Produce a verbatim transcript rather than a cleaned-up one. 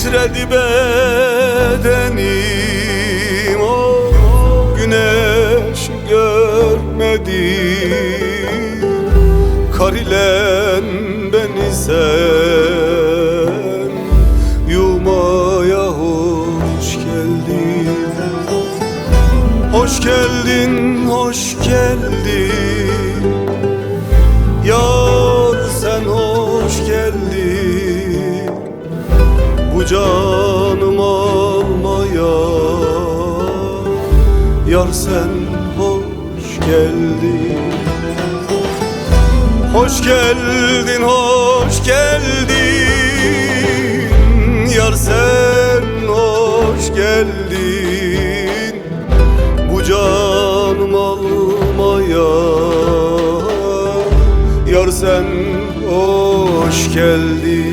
Titredi bedenim, o güneş görmedi. Kar ile beni sen yumaya hoş geldin. Hoş geldin, hoş geldin. Yar sen hoş geldin. Bu canım almaya, yar sen hoş geldin. Hoş geldin, hoş geldin, yar sen hoş geldin. Bu canım almaya, yar sen hoş geldin.